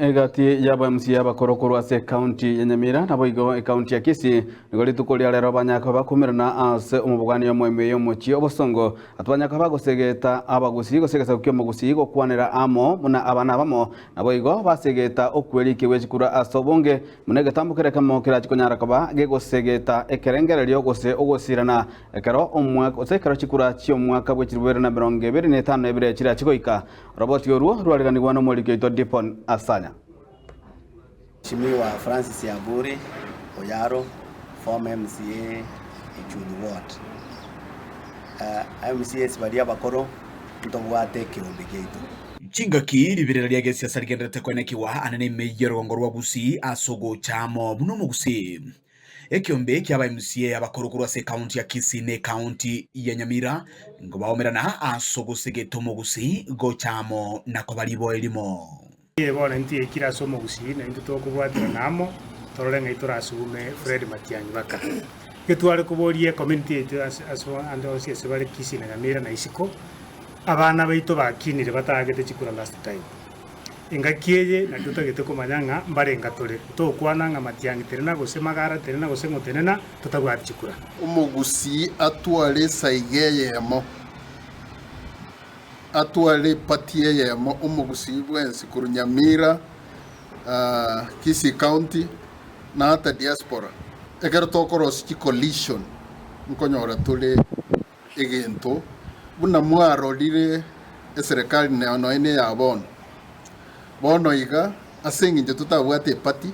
Egati y'aba MCA abakoro korwa ase ekaunti ya Nyamira naboigo ekaunti ya Kisii nigo rituko ria rero banyaka bakumerana ase omobogani omoime y'omochie obosongo atibanyaka bagosegeta abagusii gose egesaku ki'omogusii gokwanera amo buna abana abamo naboigo basegeta okweriki gwe chikura ase obonge buna egetambo kere ekemo kerachi konyara koba gegosegeta ekerengererio gose ogosirana ekero omwaka gose ekero chikura chi'omwaka bwe 2025 chirachi goika. Oroboti orwo rwareganigwa nomoriki oito Dipon Asanya. Mheshimiwa Francis Aburi Oyaro, former MCA Ichuni Ward. MCAs baria abakoro ntobwate ekeombe giaito. Chingaki riberera ria gesiasa rigendererete koenekigwa ane nemeyio y'orogongo rwa Gusii ase ogocha amo buna omogusii. Ekeombe kia aba MCA abakoro korwa ase ekaunti ya Kisii na ekaunti ya Nyamira nigo baomerana ase ogosegeta omogusii gocha amo na koba riboe rimo. Ee bono intwe yaikire ase omogusii na intwe tokobwaterana amo torore ng'ai torasugume Fred Matiang'i baka. Getware koboria ecommunity yaito ase ase ande onsi ase bare Kisii na Nyamira na isiko, abana baito bakinire batagete chikura last time. Engaki eye naki totagete komanya ng'a mbarenga tore, togokwana ng'a Matiang'i terena gose Magara terena gose ng'o tenena totabwati chikura. Omogusii atware esaiga eyemo, atware eparty eyemo omogusii bwensi korwa Nyamira, Kisii County na ata diaspora. Ekero tokorosia chicoalition nkonyora tore egento buna mwarorire eserekari nonya neya bono. Bono iga ase eng'encho totabwate eparty,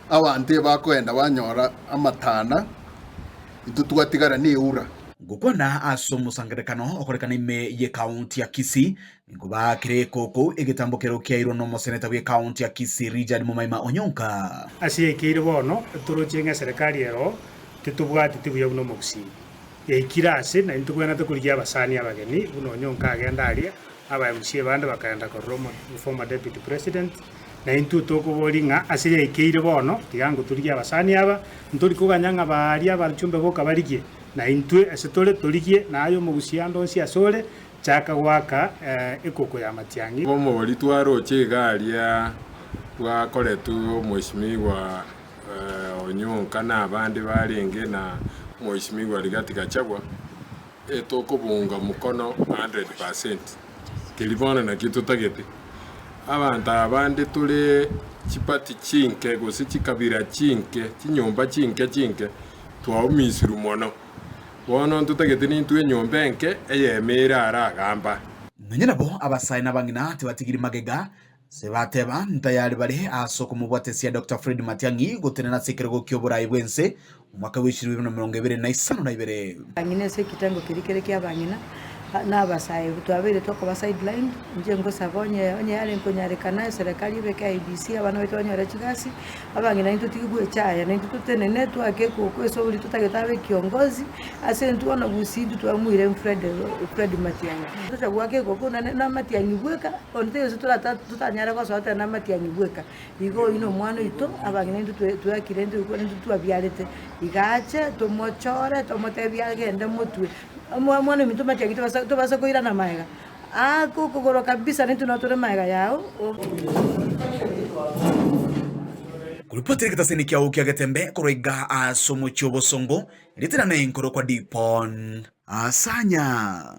abanto ebakoenda banyora amatana, intwe twatigara ne eura. Gokwana ase omosangererekano okorekana ime y'ekaunti ya Kisii, nigo baakire ekoko egetambo kero kiairwe nomoseneta bw'ekaunti ya Kisii Richard Mumaima Onyonka. Ase yaikeire bono, toroche ng'a eserekari ero titobwateti buya buna omogusii. Yaikire ase, na intwe togwenerete korigia abasani abageni, buna Onyonka agenda aria, aba MCA bande bakaenda korora omo former deputy president, na intwe tokoboria ng'a ase yaikeire bono, tiga ngotorigie abasani aba, ntori koganya ng'a baria abachumbe boka barigie, na intwe ase tore torigie, na aye omogusia ande onsi ase ore, chaka goaka ekoko ya matiang'i. Omobori twaroche iga aria bwakoretwe omweshimiwa Onyonka na abande barenge na Mheshimiwa Rigathi Gachagua, etokobunga mokono 100%. Keri bono nakio totagete. Abanto aba bande tore chiparty chinke gose chikabira chinke, chinyomba chinke chinke, twaumisirwe mono. Bono ntotagete nintwe enyomba enke eyemo ere aragamba. Nonya nabo abasae na abang'ina tibatigiri magega, Ase bateba, Ntayari bare ase okomobwatesia Doctor Fred Matiang'i gotenena ase ekerogo ki'oboraai bw'ense omwaka bw'echiribu ibere na 25. Abang'ina ase ekitengo keria kere ki'abang'ina, na abasae twabeire tokoba sidelined, inche ngosaba onye onye yare nkonyarekana eserekari ebeke IEBC abana baito banyore chigasi, abang'ina intwe totige goechaya, naintwe totenene twake ekoko ase oboria totagete abe kiongozi, ase intwe bono gusii intwe twamoire Fred Fred Matiang'i. Tocha goaka ekoko na na Matiang'i bweka. Onde taiyo ase torata totanyare gosoa tari namatiang'i bweka. Igo oyio nomwana oito, abang'ina intwe twe twakire intwe intwe twabiarete. Iga ache tomochore tomotebie agende motwe. Omwa omwana ominto matiang'i tobasa tobasa koirana magega, aake okogoro kabisa naintwe nabo tore magega yao. Koripotera egetaseni kiao kia Getembe korwa iga ase omochie o Bosongo, rieta riane nkorokwa Dipon Asanya.